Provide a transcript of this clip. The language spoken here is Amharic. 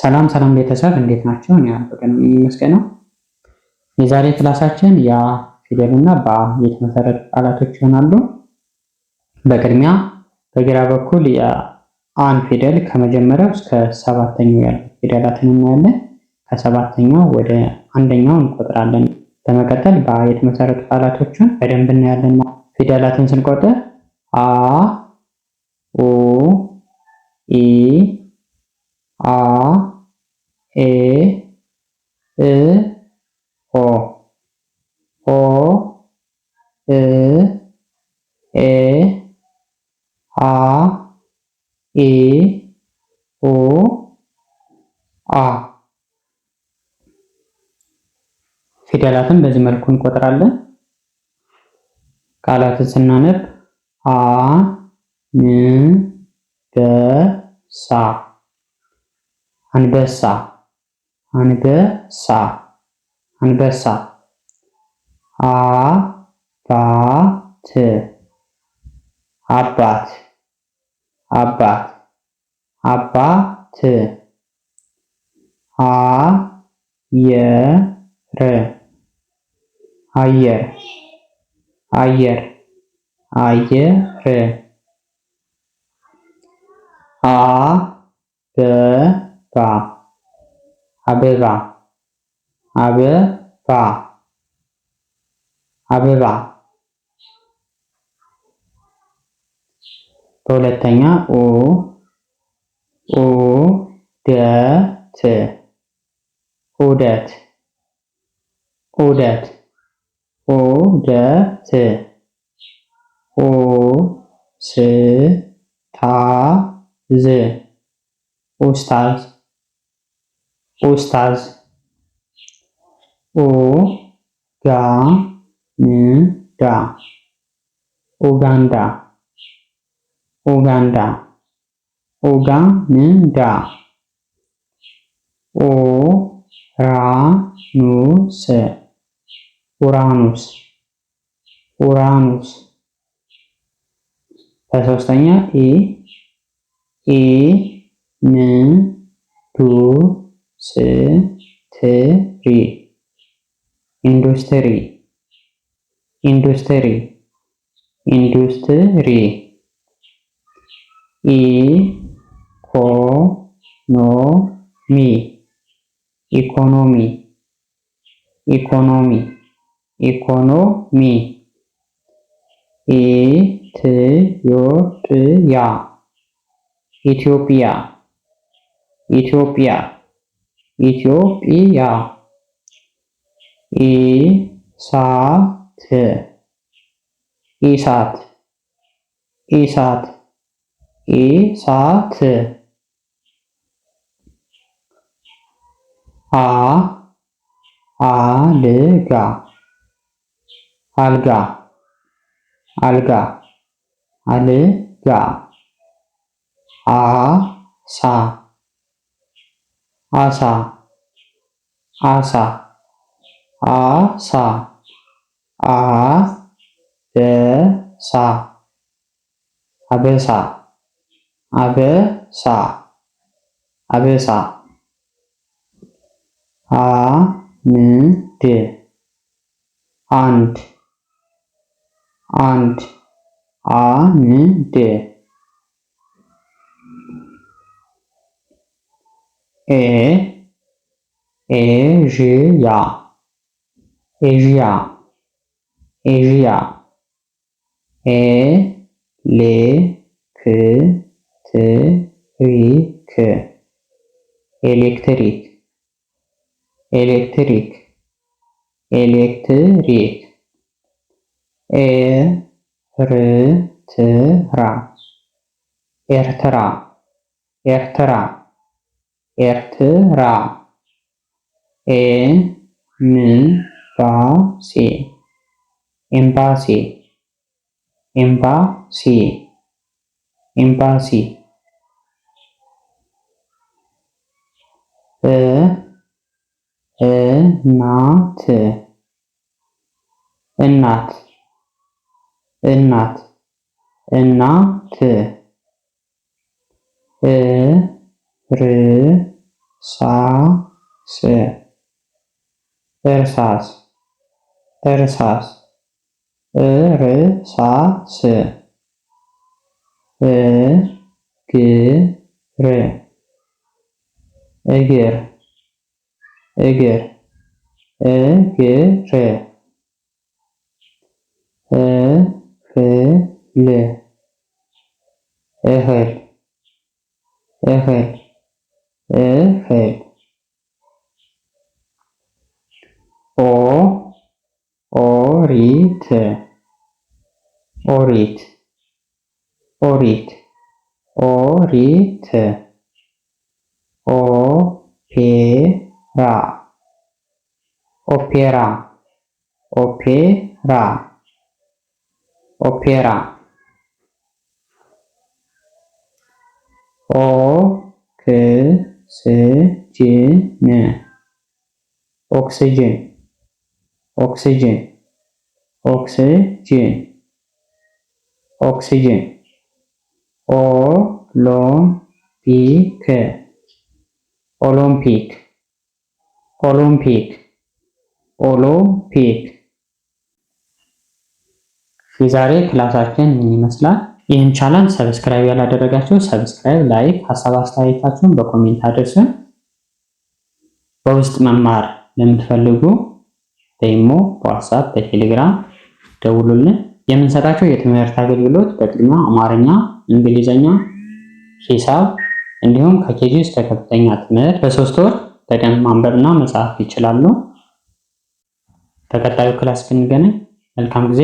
ሰላም ሰላም ቤተሰብ እንዴት ናቸው? እኔ አልበቀን የሚመስገነው። የዛሬ ክላሳችን ያ ፊደል እና በአ የተመሰረቱ ቃላቶች ይሆናሉ። በቅድሚያ በግራ በኩል የአን ፊደል ከመጀመሪያው እስከ ሰባተኛው ያሉ ፊደላትን እናያለን። ከሰባተኛው ወደ አንደኛው እንቆጥራለን። በመቀጠል በአ የተመሰረቱ ቃላቶችን በደንብ እናያለን። ፊደላትን ስንቆጥር አ፣ ኡ፣ ኢ፣ አ፣ ኤ፣ እ፣ ኦ፣ ኦ፣ እ፣ ኤ፣ አ፣ ኢ፣ ኡ፣ አ። ፊደላትን በዚህ መልኩ እንቆጥራለን። ቃላትን ስናነብ አ፣ ን፣ በ፣ ሳ፣ አንበሳ፣ አንበሳ፣ አንበሳ። አ፣ ባ፣ ት፣ አባት፣ አባት፣ አባት። አ፣ የ፣ ር፣ አየር፣ አየር፣ አየር። አ፣ በ፣ ባ፣ አበባ፣ አበባ፣ አበባ። በሁለተኛ ኡ፣ ኡ፣ ደ፣ ት፣ ዑደት፣ ዑደት፣ ዑደት። ኡ፣ ስ፣ ታ፣ ዝ፣ ኡስታዝ፣ ኡስታዝ። ኡ፣ ጋ፣ ን፣ ዳ፣ ኡጋንዳ፣ ኡጋንዳ፣ ኡጋንዳ። ኡ፣ ራ፣ ኑ፣ ስ፣ ኡራኑስ፣ ኡራኑስ። በሶስተኛ ኢ፣ ኢ፣ ን፣ ዱ፣ ስ፣ ት፣ ሪ፣ ኢንዱስትሪ፣ ኢንዱስትሪ፣ ኢንዱስትሪ። ኢ፣ ኮ፣ ኖ፣ ሚ፣ ኢኮኖሚ፣ ኢኮኖሚ፣ ኢኮኖሚ። ኢ፣ ት፣ ዮ፣ ጵ፣ ያ፣ ኢትዮጵያ፣ ኢትዮጵያ፣ ኢትዮጵያ። ኢ፣ ሳ፣ ት፣ ኢሳት፣ ኢሳት፣ ኢሳት። አ፣ አልጋ፣ አልጋ፣ አልጋ፣ አልጋ። አ፣ ሳ፣ አሳ፣ አሳ፣ አሳ። አ፣ በ፣ ሳ፣ አበሳ፣ አበሳ፣ አበሳ። አ፣ ን፣ ድ፣ አንድ፣ አንድ፣ አንድ። ኤ፣ ኤዥያ፣ ኤዥያ፣ ኤዥያ። ኤ፣ ሌ፣ ክ፣ ት፣ ሪ፣ ክ፣ ኤሌክትሪክ፣ ኤሌክትሪክ፣ ኤሌክትሪክ። ኤ፣ ር፣ ት፣ ራ፣ ኤርትራ፣ ኤርትራ፣ ኤርትራ። ኤ፣ ም፣ ባ፣ ሲ፣ ኤምባሲ፣ ኤምባሲ፣ ኤምባሲ። እ፣ እናት፣ እናት፣ እናት፣ እናት። እ፣ ር፣ ሳ ስ እርሳስ እርሳስ እርሳስ እግር እግር እግር እግር እህል እህል እህል እህል ኦ ኦሪት ኦሪት ኦሪት ኦሪት ኦፔራ ኦፔራ ኦፔራ ኦፔራ ኦክስጅን ኦክስጅን ኦክስጅን ኦክስጅን ኦክስጅን ኦሎምፒክ ኦሎምፒክ ኦሎምፒክ ኦሎምፒክ። የዛሬ class ኣችን ምን ይመስላል? ይህን channel subscribe ያላደረጋችሁ subscribe፣ like፣ ሀሳብ አስተያየታችሁን በ comment አድርሱን። በውስጥ መማር ለምትፈልጉ በኢሞ፣ በዋትስአፕ፣ በቴሌግራም ደውሉልን። የምንሰጣቸው የትምህርት አገልግሎት በቅድሚያ አማርኛ፣ እንግሊዘኛ፣ ሂሳብ እንዲሁም ከ KG እስከ ከፍተኛ ትምህርት በ3 ወር በደንብ ማንበብና መጻፍ ይችላሉ። በቀጣዩ class እስክንገናኝ መልካም ጊዜ።